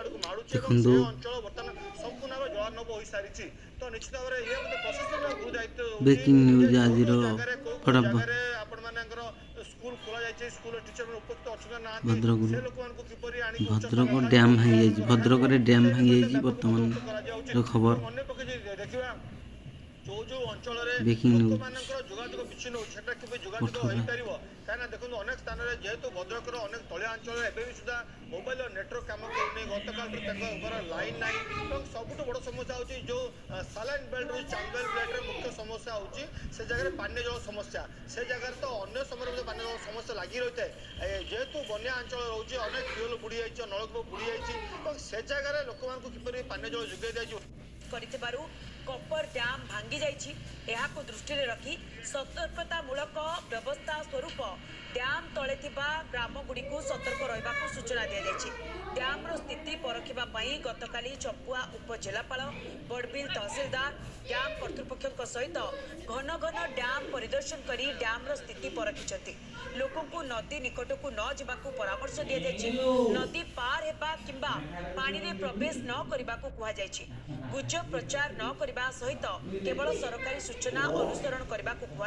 ଆଡ଼କୁ ମାଡ଼ୁଛି ଏବଂ ଦେଖନ୍ତୁ। ସେ ଅଞ୍ଚଳ ବର୍ତ୍ତମାନ ସମ୍ପୂର୍ଣ୍ଣ ଭାବେ ଜଳାର୍ଣ୍ଣବ ହୋଇସାରିଛି। ତ ନିଶ୍ଚିତ ଭାବରେ ଇଏ ମଧ୍ୟ ପ୍ରଶାସନର ଗୁରୁ ଦାୟିତ୍ୱ ହେଉଛି ବ୍ରେକିଂ ଯେ ନ୍ୟୁଜ୍ କୋଉ ଆଜିର କୋଉ ଜାଗାରେ, କୋଉ କୋଉ ଫଟାଫଟ। ଜାଗାରେ ଆପଣମାନଙ୍କର ସ୍କୁଲ ଖୋଲା ଯାଇଛି, ସ୍କୁଲର ଟିଚର ମାନେ ଉପସ୍ଥିତ ଅଛନ୍ତି ନା ନାହାନ୍ତି, ଭଦ୍ରକରୁ ସେ ଲୋକମାନଙ୍କୁ କିପରି ଆଣିକି ଉଚ୍ଚ ଭଦ୍ରକ ସ୍ଥାନରେ ଡ୍ୟାମ୍ ରଖାଯିବ, ଭାଙ୍ଗି ଯାଇଛି। ଭଦ୍ରକରେ ଡ୍ୟାମ୍ ସେ ଭାଙ୍ଗି ବିଷୟରେ ଯାଇଛି। ବ୍ୟାପକ ବର୍ତ୍ତମାନର ବନ୍ଦୋବସ୍ତ କରାଯାଉଛି। ଖବର। ଏବଂ ଅନ୍ୟପକ୍ଷେ ଯଦି ଦେଖିବା, ଯୋଉ ଯୋଉ ଅଞ୍ଚଳରେ ବ୍ରେକିଂ ନ୍ୟୁଜ୍। ଲୋକମାନଙ୍କର ଯୋଗାଯୋଗ ବିଚ୍ଛିନ୍ନ ହେଉଛି, ସେଟା କେବେ ଯୋଗାଯୋଗ ପଠରା। ହେଇପାରିବ? କାହିଁକିନା ଦେଖନ୍ତୁ, ଅନେକ ସ୍ଥାନରେ ଯେହେତୁ ଭଦ୍ରକର ଅନେକ ତଳିଆ ଅଞ୍ଚଳରେ ଏବେ ବି ସୁଦ୍ଧା ମୋବାଇଲର ନେଟୱାର୍କ କାମ କରୁନି, ଗତକାଲିଠୁ ତାଙ୍କ ଘର ଲାଇନ୍ ନାହିଁ। ଏବଂ ସବୁଠୁ ବଡ଼ ସମସ୍ୟା ହେଉଛି ଯୋଉ ସାଲାଇନ୍ ବେଲ୍ଟ ରହୁଛି, ଚାନ୍ଦବାଲି ବେଲ୍ଟରେ ମୁଖ୍ୟ ସମସ୍ୟା ହେଉଛି ସେ ଜାଗାରେ ପାନୀୟ ଜଳ ସମସ୍ୟା। ସେ ଜାଗାରେ ତ ଅନ୍ୟ ସମୟରେ ମଧ୍ୟ ପାନୀୟ ଜଳ ସମସ୍ୟା ଲାଗି ରହିଥାଏ। ଯେହେତୁ ବନ୍ୟା ଅଞ୍ଚଳ ରହୁଛି, ଅନେକ ଟ୍ୟୁବୱେଲ୍ ବୁଡ଼ି ଯାଇଛି, ନଳକୂପ ବୁଡ଼ି ଯାଇଛି ଏବଂ ସେ ଜାଗାରେ ଲୋକମାନଙ୍କୁ କିପରି ପାନୀୟ ଜଳ ଯୋଗାଇ ଦିଆଯିବ? କରିଥିବାରୁ କପର ଡ୍ୟାମ୍ ଭାଙ୍ଗି ଯାଇଛି। ଏହାକୁ ଦୃଷ୍ଟିରେ ରଖି ସତର୍କତାମୂଳକ ବ୍ୟବସ୍ଥା ସ୍ୱରୂପ ଡ୍ୟାମ୍ ତଳେ ଥିବା ଗ୍ରାମଗୁଡ଼ିକୁ ସତର୍କ ରହିବାକୁ ସୂଚନା ଦିଆଯାଇଛି। ଡ୍ୟାମ୍ର ସ୍ଥିତି ପରଖିବା ପାଇଁ ଗତକାଲି ଚମ୍ପୁଆ ଉପଜିଲ୍ଲାପାଳ, ବଡ଼ବିଲ ତହସିଲଦାର ଡ୍ୟାମ୍ କର୍ତ୍ତୃପକ୍ଷଙ୍କ ସହିତ ଘନ ଘନ ଡ୍ୟାମ୍ ପରିଦର୍ଶନ କରି ଡ୍ୟାମ୍ର ସ୍ଥିତି ପରଖିଛନ୍ତି। ଲୋକଙ୍କୁ ନଦୀ ନିକଟକୁ ନ ଯିବାକୁ ପରାମର୍ଶ ଦିଆଯାଇଛି। ନଦୀ ପାର ହେବା କିମ୍ବା ପାଣିରେ ପ୍ରବେଶ ନ କରିବାକୁ କୁହାଯାଇଛି। ଗୁଜବ ପ୍ରଚାର ନ କରିବା ସହିତ କେବଳ ସରକାରୀ ସୂଚନା ଅନୁସରଣ କରିବାକୁ କୁହାଯାଇଛି।